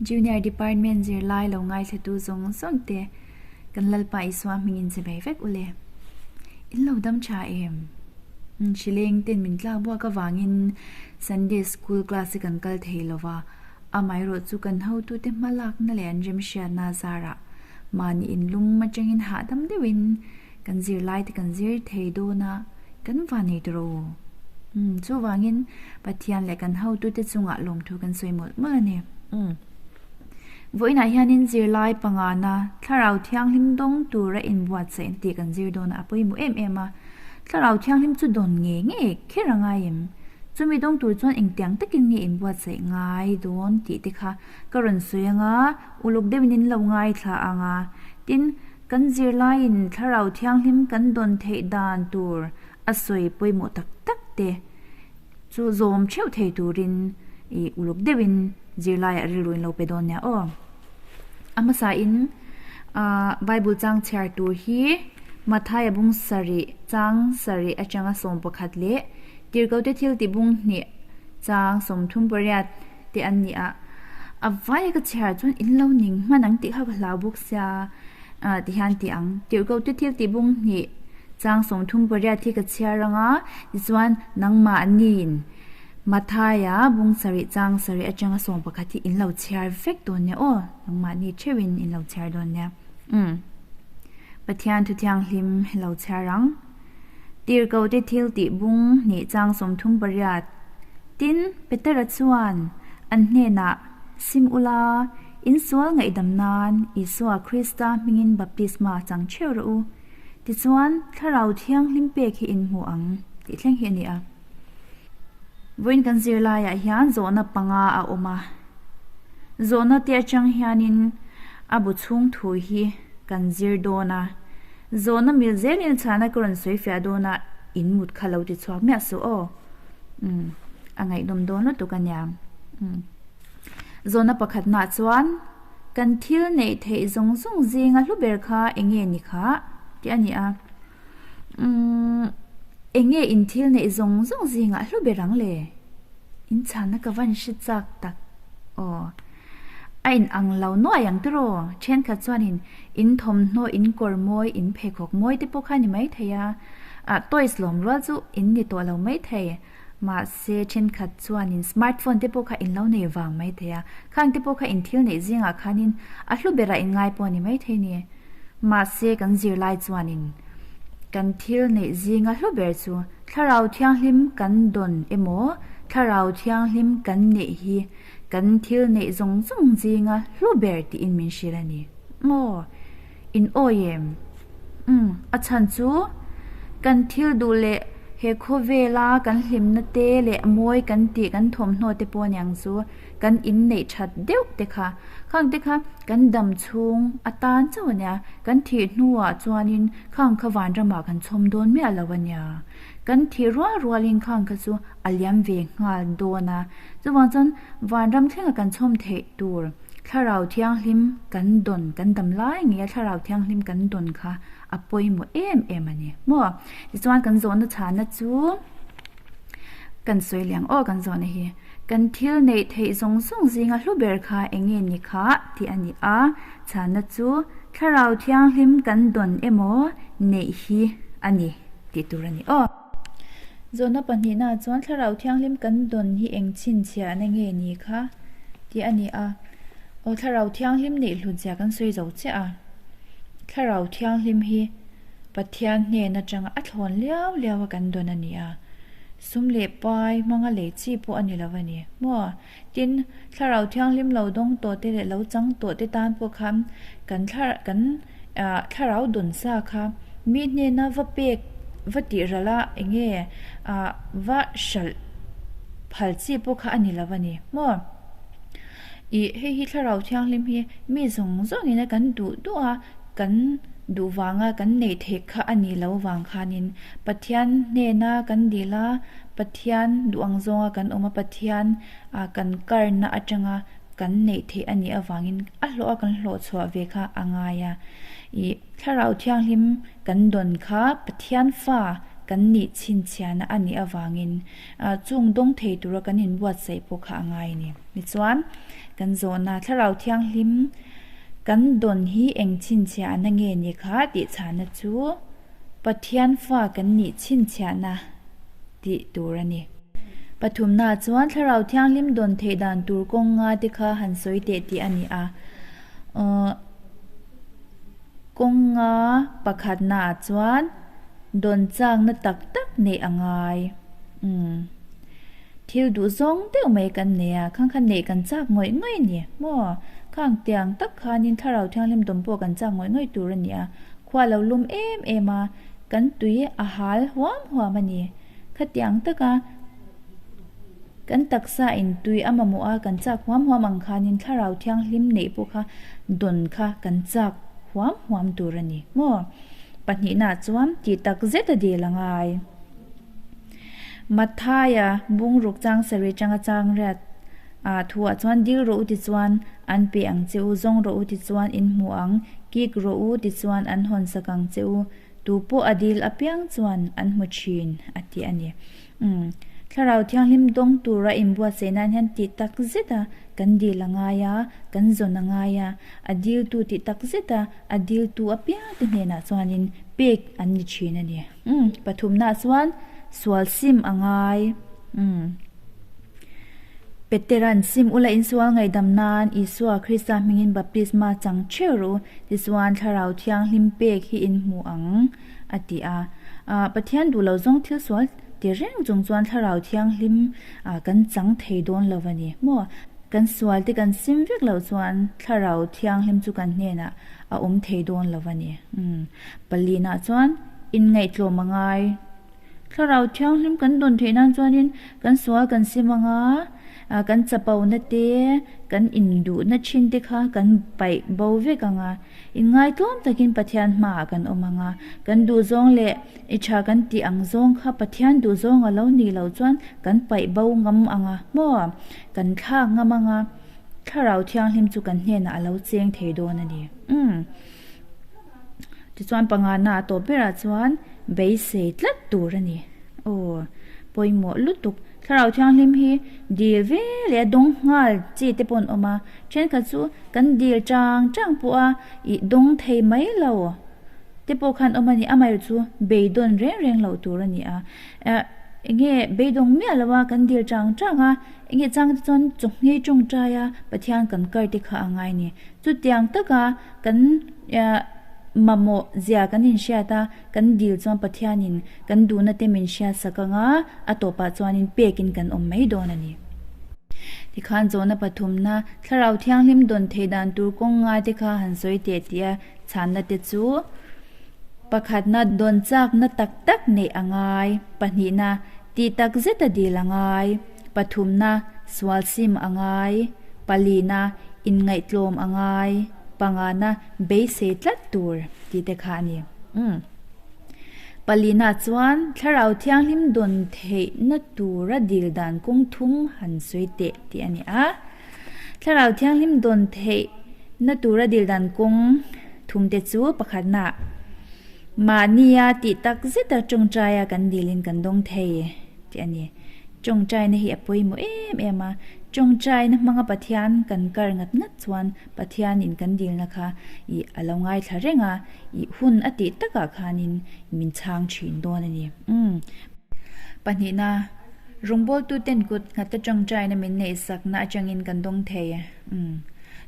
Junior Department zirlai lo ngaithlatu zawng zawng te kan Lalpa Isua hmingin che ve vek ule. In lo dam tha em? Hrileng ten min tlak buak avangin Sunday School class hi kan kal thei lova, amaherawh chu kan hotute hmalakna leh an remhriatna zarah mahni inlum atangin hahdam deuhin kan zirlai te kan zir thei dawn a, kan van nei tawh rawh u. Umm, chuvangin Pathian leh kan hotute chungah lawmthu kan sawi mawlh mawlh a ni. Umm. Vawiinah hianin zirlai pangana Thlarau Thianghlim dawng tura inbuatsaih tih kan zir dawn a, a pawimawh em em a. Thlarau Thianghlim chu dawn nge nge kher a ngai em? Chumi dawng tur chuan engtiang takin nge inbuatsaih ngai dawn tih te kha ka rawn sawi ang a, uluk deuhin in lo ngaithla ang a. Tin, kan zirlaiin Thlarau Thianghlim kan dawn theih dan tur a sawi pawimawh tak tak te chu zawm theuh thei turin i uluk deuhin zirlaiah rilru in lo pe dawn nia aw. A hmasain ah Bible chang chhiar tur hi Mathaia bung sarih chang sarih atanga 11 leh Tirhkote thil tih bung hnih chang 38 te an ni a. A vaia ka chhiar chuan in lo ning hman ang tih kha ka hlau bawk sia ah ti hian ti ang. Tirhkote thil tih bung hnih chang 38 hi ka chhiar ang a, tichuan nangmahniin Mathaia bung sarih chang sarih atanga 11 hi in lo chhiar vek dawn nia aw, nangmahni theuhin in lo chhiar dawn nia. Umm. Pathian Thuthianghlim hi lo chhiar ang. Tirhkote thil tih bung hnih chang 38. Tin, Petera chuan an hnenah, Sim ula, in sual ngaihdam nan Isua Krista hmingin baptisma chang theuh rawh u. Tichuan, Thlarau Thianghlim pek hi in hmu ang, tih thleng hi a ni a. Vawiin kan zirlaiah hian zawhna panga a awm a, zawhna te atang hianin a bu chhung thu hi kan zir dawn a, zawhna mil zelin chhana ka rawn sawi fiah dawn a, in mut kha lo ti chhuak miah suh aw. Umm a ngaihnawm dawn lutuk a nia. Umm zawhna pakhatnaah chuan kan thil neih theih zawng zawng zinga hlu ber kha eng nge ni kha tih a ni a. Umm, eng nge in thil neih zawng zawng zingah hlu ber ang le? In chhanna ka van hre chak tak. Aw, a in ang lo nuai ang tiraw? Thenkhat chuanin in thawmhnaw, in kawr mawi, in pheikhawk mawi te pawh kha ni maithei a. Ah, toys lawm rual chu in ni tawh lo maithei. Mahse, thenkhat chuanin smartphone te pawh kha in lo nei vang maithei a. Khang te pawh kha in thil neih zingah khanin a hlu berah in ngai pawh a ni maithei ni. Mahse, kan zirlai chuanin kan thil neih zinga hlu ber chu Thlarau Thianghlim kan dawn emaw, Thlarau Thianghlim kan neih hi kan thil neih zawng zawng zinga hlu ber tiin min hrilh a ni. Maw? In awi em? Umm, a chhan chu kan thil duh leh he khawvela kan hlimna te leh mawi kan tih kan thawmhnaw te pawh aniang chu kan inneih that deuh te kha, khang te kha kan dam chhung atan chauh a nia, kan thih hnuah chuanin khang kha vanramah kan chhawm dawn miah lo a nia, kan thih rual rualin khang kha chu a liam ve nghal dawn a, chuvang chuan vanram thlenga kan chhawm theih tur Thlarau Thianghlim kan dawn, kan dam lai ngei a Thlarau Thianghlim kan dawn kha a pawimawh em em a ni maw? Tichuan kan zawhna chhana chu kan sawi leh ang aw kan zawhna hi. Kan thil neih theih zawng zawng zinga hlu ber kha eng nge ni kha tih a ni a, chhanna chu Thlarau Thianghlim kan dawn emaw neih hi a ni tih tur a ni aw. Zawhna pahnihnaah chuan Thlarau Thianghlim kan dawn hi eng chhinchhiahna nge ni kha tih a ni a, aw Thlarau Thianghlim neih hlutzia kan sawi zo chiah a, Thlarau Thianghlim hi Pathian hnen atanga a thlawn liau liau a kan dawn a ni a. Sum leh pai hmanga lei chi pawh a ni lo a ni. Maw? Tin, Thlarau Thianghlim lo dawng tawh te leh lo chang tawh te tan pawh khan kan thla kan ah thlarau dawn sa kha mi hnena va pek va tih ralh a eng nge ah va hralh phal chi pawh kha a ni lo a ni. Maw? Ih hei hi Thlarau Thianghlim hi mi zawng zawngin a kan duh duh a kan duh vanga kan neih theih kha a nih loh vang khanin Pathian hnena kan dil a, Pathian duh ang zawnga kan awm a, Pathian ah kan karna atanga kan neih theih a nih avangin a hlawh a kan hlawh chhuah ve kha a ngai a. Ih Thlarau Thianghlim kan dawn kha Pathian fa kan nih chhinchhiahna a nih avangin ah chung dawng thei tura kan inbuatsaih pawh kha a ngai a ni. Tichuan. Kan zawhna Thlarau Thianghlim kan dawn hi eng chhinchhiahna nge ni kha tih chhahna chu Pathian fa kan nih chhinchhiahna tih tur a ni. Pathumna chuan Thlarau Thianghlim dawn theih dan tur kawng nga te kha han sawi teh tih a ni a. Kawng nga pakhatnaah chuan dawn chakna tak tak neih a ngai. Umm. Thil duh zawng deuh mai kan nei a, khang kha neih kan chak ngawih ngawih a ni maw? Khang tiang tak khanin Thlarau Thianghlim dawm pawh kan chak ngawih ngawih tur a ni a, khua lo lum em em a, kan tui a hal huam huam a ni. Khatiang taka kan taksa in tui a mamawh a, kan chak huam huam ang khanin Thlarau Thianghlim neih pawh kha dawn kha kan chak huam huam tur a ni maw? Pahnihnaah chuan tih tak zet a dil a ngai. Mathaia bungruk chang sarih atanga chang riat ah thuah chuan dil rawh u tichuan an pe ang che u, zawng rawh u tichuan in hmu ang, kik rawh u tichuan an hawn sak ang che u, tu pawh a dil apiang chuan an hmu thin a ti a ni. Umm, Thlarau Thianghlim dawng tura inbuatsaih nan hian tih tak zet a kan dil a ngai a, kan zawn a ngai a, a diltu tih tak zet a a diltu apiang te hnenah chuanin pek an ni thin a ni. Umm, pathumnaah chuan sual sim a ngai. Umm. Petera'n sim ula insual ngaihdam nan Isua Krista hmingin baptisma chang theuh rawh u, tichuan Thlarau Thianghlim pek hi in hmu ang, a ti a. Ah, Pathian duh lo zawng thil sual ti reng chung chuan Thlarau Thianghlim ah kan chang thei dawn lo a ni maw? Kan sual te kan sim vek loh chuan Thlarau Thianghlim chu kan hnenah a awm thei dawn lo a ni. Umm. Palinah chuan inngaihtlawm a ngai. Thlarau Thianghlim kan dawn theih nan chuanin kan sual kan sim anga, kan chapona te, kan induhna thin te kha kan paih bo vek anga, inngaihtlawm takin Pathian hmaah kan awm anga, kan duhzawng leh i tha kan tih ang zawng kha Pathian duhzawng a lo nih loh chuan kan paih bo ngam anga maw? Kan thlak ngam anga, Thlarau Thianghlim chu kan hnenah a lo cheng thei dawn a ni. Umm. Tichuan pangana a tawp berah chuan beisei tlat tur a ni. Aw, pawimawh lutuk. Thlarau Thianghlim hi dil ve leh a dawng nghal chi te pawh an awm a, thenkhat chu kan dil chang chang pawh a ih dawng thei mai lo te pawh khan awm a ni. Amaherawhchu chu beidawn reng reng loh tur a ni a. Enge beidawng miah lo a kan dil chang chang a, enge chang te chuan chawhngei tawngtai a Pathian kan kar te kha a ngai a ni. Chutiang taka kan mamawh zia kan inhriat a, kan dil chuan Pathianin kan duhna te min hriat sak ang a, a tawpah chuanin pekin kan awm mai dawn a ni. Tikhan zawhna pathumna, Thlarau Thianghlim dawn theih dan tur kawng ngai te kha han sawi teh tih a chhanna te chu, Pakhatna, dawn chakna tak tak neih a ngai, pahnihna, tih tak zeta dil a ngai, pathumna, sual sim a ngai, palina, inngaihtlawm a ngai, pangana beisei tlat tur tih te kha a ni. Umm. Palina chuan Thlarau Thianghlim dawn theihna tura dil dan kawng thum han sawi teh tih a ni a. Thlarau Thianghlim dawn theihna tura dil dan kawng thum te chu pakhatna, mahnia tih tak zeta tawngtaia kan dilin kan dawng thei tih a ni. Tawngtaina hi a pawimawh em em a, tawngtaina hmanga Pathian kan kar ngat ngat chuan Pathianin kan dilna kha ih a lo ngaithla reng a, ih hun a tih takah khanin min chhang thin dawn a ni. Umm. Pahnihna, rawngbawltuten kut nghata tawngtaina min neihsakna atangin kan dawng thei. Umm.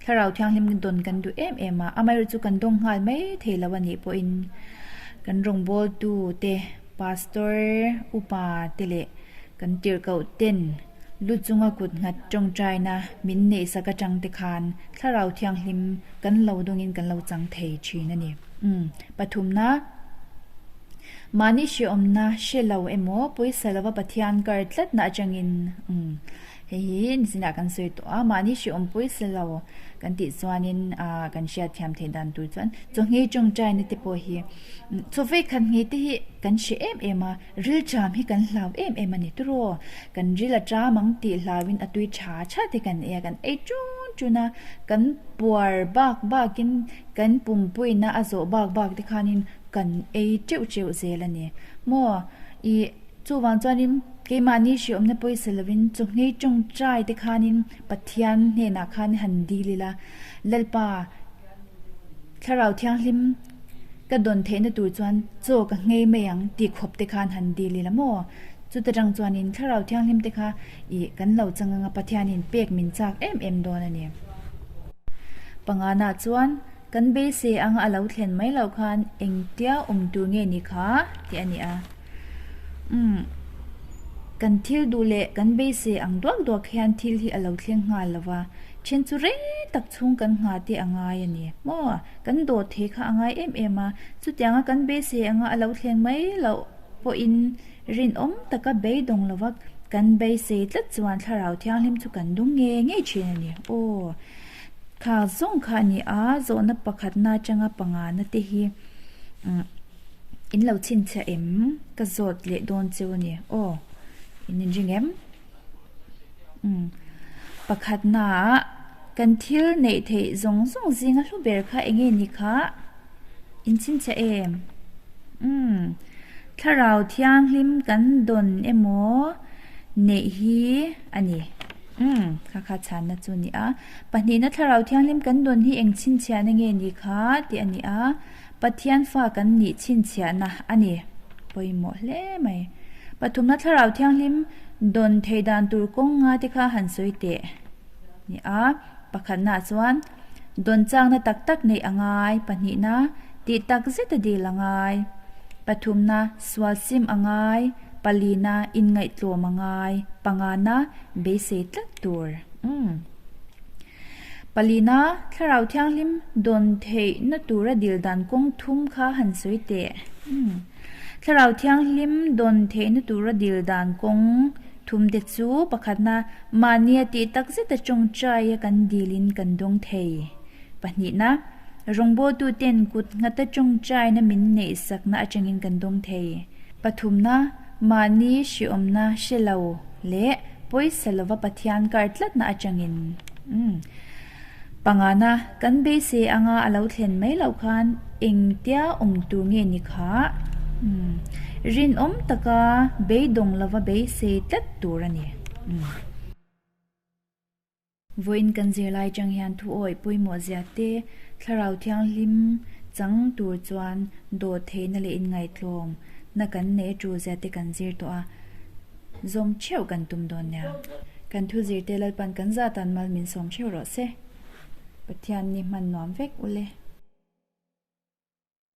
Thlarau Thianghlim dawn kan duh em em a, amaherawhchu kan dawng nghal mai thei lo a nih pawhin kan rawngbawltute Pastor upa te leh kan tirhkoh ten lu chunga kut nghat tawngtaina min neihsak atang te khan Thlarau Thianghlim kan lo dawngin kan lo chang thei thin a ni. Umm. Pathumna, Mahni hrehawmna hre lo emaw pawisa lova Pathian kar tlatna atangin umm. Hei hi nisinah kan sawi tawh a, mahni hrehawm pawisa lo kan tih chuanin ah kan hriatthiam theih dan tur chuan chawhngei tawngtaina te pawh hi chawvei khat ngei te hi kan hre em em a, ril ṭam hi kan hlau em em a ni tawh kan ril a ṭam ang tih hlauin a tui ṭha ṭha te kan ei a, kan ei ṭun ṭun a, kan puar bak bakin kan pumpuina a zawh bak bak te khanin kan ei ṭeuh ṭeuh zel a ni maw ih chuvang chuanin. Keimahni hriawmna pawisa lovin chawhngei tawngtai te khanin Pathian hnenah khan han dil ila, Lalpa, Thlarau Thianghlim ka dawn theihna tur chuan chaw ka nghei mai ang tih khawp te khan han dil ila maw? Chuta tang chuanin Thlarau Thianghlim te kha ih kan lo chang anga Pathianin pek min chak em em dawn a ni. Panganah chuan kan beisei anga a lo thlen mai loh khan engtia awm tur nge ni kha tih a ni a. Umm kan thil duh leh kan beisei ang duak duak hian thil hi a lo thleng nghal lo va, then chu rei tak chhung kan nghah te a ngai a ni maw? Kan dawt thei kha a ngai em em a, chutianga kan beisei anga a lo thleng mai loh pawhin rinawm taka beidawng lova kan beisei tlat chuan Thlarau Thianghlim chu kan dung ngei ngei thin a ni. Aw, kha zawng kha a ni a, zawhna pakhatna atanga pangana te hi umm in lo chhinchhiah em? Ka zawt leh dawn cheu a ni. Aw, in inring em? Umm, pakhatnaah kan thil neih theih zawng zawng zinga hlu ber kha eng nge ni kha? In chhinchhiah em? Umm, Thlarau Thianghlim kan dawn emaw neih hi a ni. Umm, kha kha chhanna chu a ni a. Pahnihna Thlarau Thianghlim kan dawn hi eng chhinchhiahna nge ni kha tih a ni a. Pathian fa kan nih chhinchhiahna a ni. Pawimawh hle mai. Pathumna Thlarau Thianghlim dawn theih dan tur kawng nga te kha han sawi teh ni a. Pakhatnaah chuan dawn chakna tak tak neih a ngai, pahnihna tih tak zet a dil a ngai, pathumna sual sim a ngai, palina inngaihtlawm a ngai, pangana beisei tlat tur. Umm. Palina, Thlarau Thianghlim dawn theihna tura dil dan kawng thum kha han sawi teh. Umm. Thlarau Thianghlim dawn theihna tura dil dan kawng thum te chu pakhatna mahnia tih tak zeta tawngtaia kan dilin kan dawng thei. Pahnihna, rawngbawltuten kut nghata tawngtaina min neihsakna atangin kan dawng thei. Pathumna, mahni hriawmna hre lo leh pawisa lova Pathian kar tlatna atangin. Umm. Pangana, kan beisei anga a lo thlen mai loh khan engtia awm tur nge ni kha? Umm. Rinawm taka beidawng lova beisei tlat tur a ni. Umm. Vawiin kan zirlai chang hian thu awih pawimawh zia te, Thlarau Thianghlim chang tur chuan dawt theihna leh inngaihtlawm na kan neih a tul zia te kan zir tawh a, zawm theuh kan tum dawn nia. Kan thu zirte Lalpan kan zah tan mal min sawm theuh rawh se. Pathian ni hman nuam vek ule.